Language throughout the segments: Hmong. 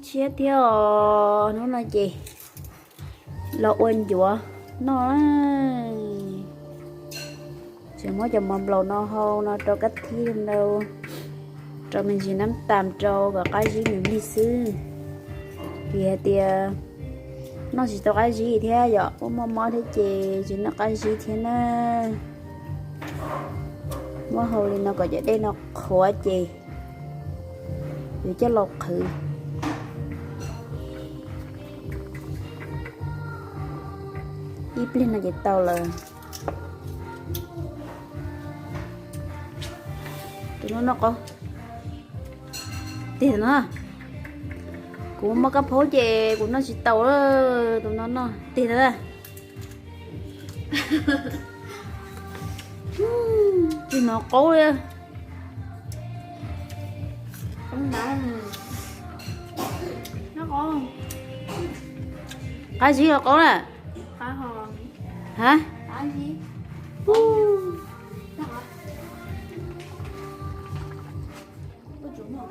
Siab thiab os, hnub no ces los ua ncuav noj na. Tseem muab cov mov nplaum no hau no rau kab thib rau, rau me ntsis nab tas rau kom qab zib nws lig xwb. Vim hais tias noj tsis tau qab zib thiab yom, ua muaj mob thiab ces tsis noj qab zib thiab na. Muab hau li no kom cov dej no qhuav ces yuav coj los qhwv. Ib pliag no ces tau lawm. Tus no noj qab, tig no. Kuv muaj kab phaub ces kuv noj tsis tau lawm, tus no noj tig lawm. Tig no qaub li. Qab zib los qaub na. Ha?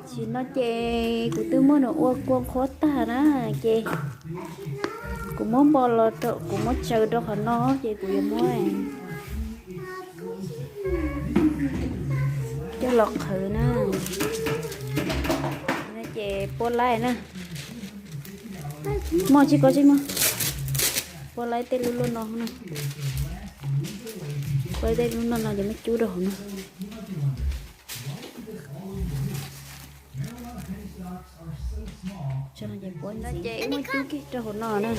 Tsis no ces kuv twb muab nws ua kua qhuav tag na, ces kuv muab npo los rau, kuv muab tsaws rau qhov no ces kuv yuav muab coj los qhwv na. Ces puab laib na. Moj tsis ko tsis mog. Puab laib tej lub luaj no na. Puab laib tej lub no no ces muab cub rau hauv no. Ces muab cub kiag rau hauv no na.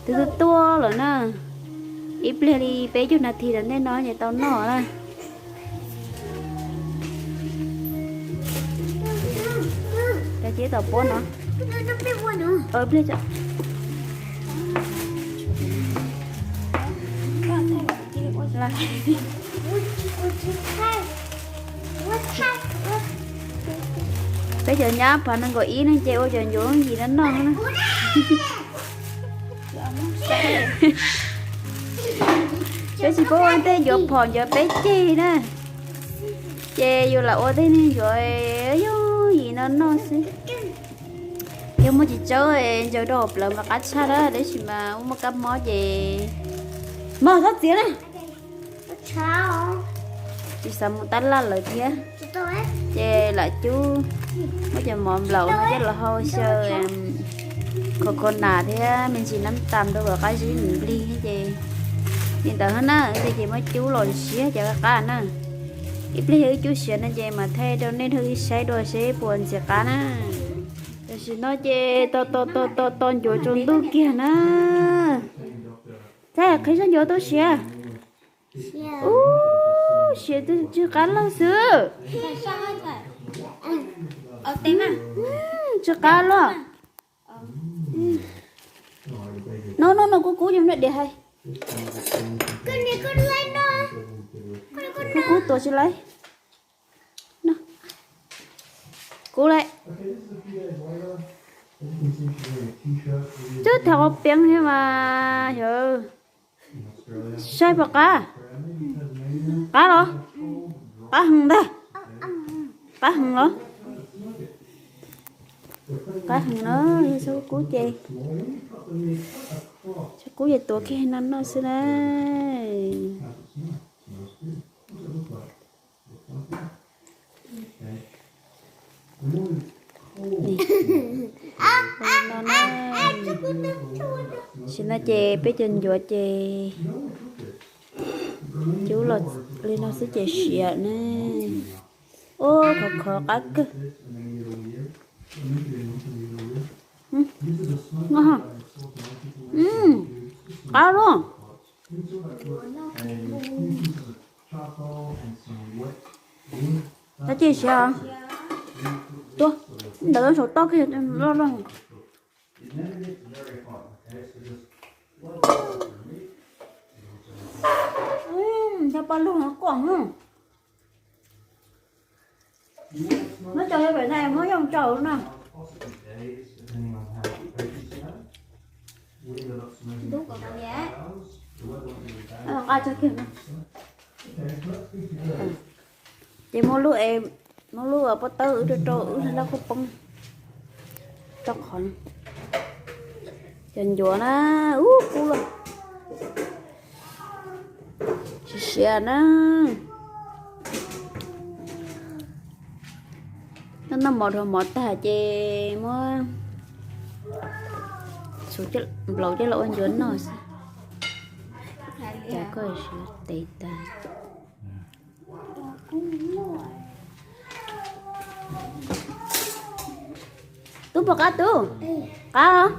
Twb tuaj tuaj lawm na. Ib pliag li peb caug nas this tom ntej no ces tau noj na. Cov ceb tom puab no. Ib pliag. Peb cov nyab phav nees nkaum ib no ces ua cov ncuav yim no noj na. Peb tsis paub ua tej ncuav phom ncuav peb ceg na. Ces yus lam ua tej neeg ncuav yooj yim no noj xwb. Yog muaj txiv tsawb ntsaws rau hauv plawv mas qab tshaj na, tab sis mas muaj kab mob ces mog txhob txiav na. Tsis xav mus tab laj lawm thiab. Ces lam cub muab cov mov nplaum no coj los hau xyaw khov kho nas thiab me ntsis nab tas rau kom qab zib nws nplig thiab ces li ntawd na, ces muab cub los siav cov qab qab na. Ib pliag yog wb cub siav no ces mam thaij rau nej wb saib dua seb puas ntxim qab na. Tam sim no ces to to to to to ncuav tsaus ntuj kiag na. Txav qhib zaj ncuav tuaj siav. Ub, siav tsw qab lug xwb. Tsw qab lug. No no no, kub kub, yog na diam hais. Kub kub tuav tsis laiv. Kub laiv. Twb tham ua peev thiab mas yog. Saib puas qab? Qab los? Qab heev ntag. Qab heev los? Qab heev na, yog txhob kub ces, txhob kub ces tuav kiag no noj xwb na. Tam sim no ces peb cov ncuav ces cub li no xwb ces siav na. Ub, khov khov qab kawg. Qab luaj. Tab sis siav, tuab ntawm saum toj kiag loj loj. Cov paj lug no kuaj, muab tso pem no muab yooj tso na. Nqa tso kiag. Ces muab lub, muab lub Pob tawb wb rau rau wb lab khaub poob rau qhov cov ncuav na, ub kub lawm. Siav siav na. Noj noj mov dhau mov tag ces muab nplaum coj los ua ncuav noj xwb. Cas koj siav tes tag. Tub puas qab tub? Qab os.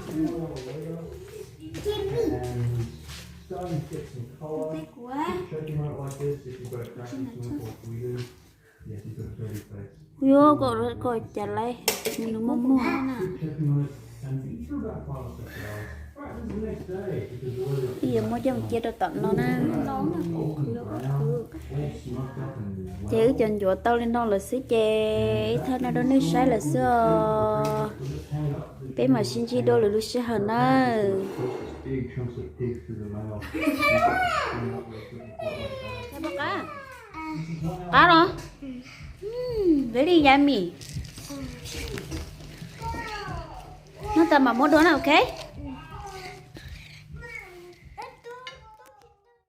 Kuv yuav koj, koj cas laib nws muaj muaj. Wb yuav muab coj mus cia rau tom no na. Ces wb cov ncuav tau li no lawm xwb ces ib thaj no rau nej saib lawm xwb os. Peb mam sib ntsib dua lwm lub sij hawm nawb. Qab los? Very yummy. Noj tas mam muab dua na, ok?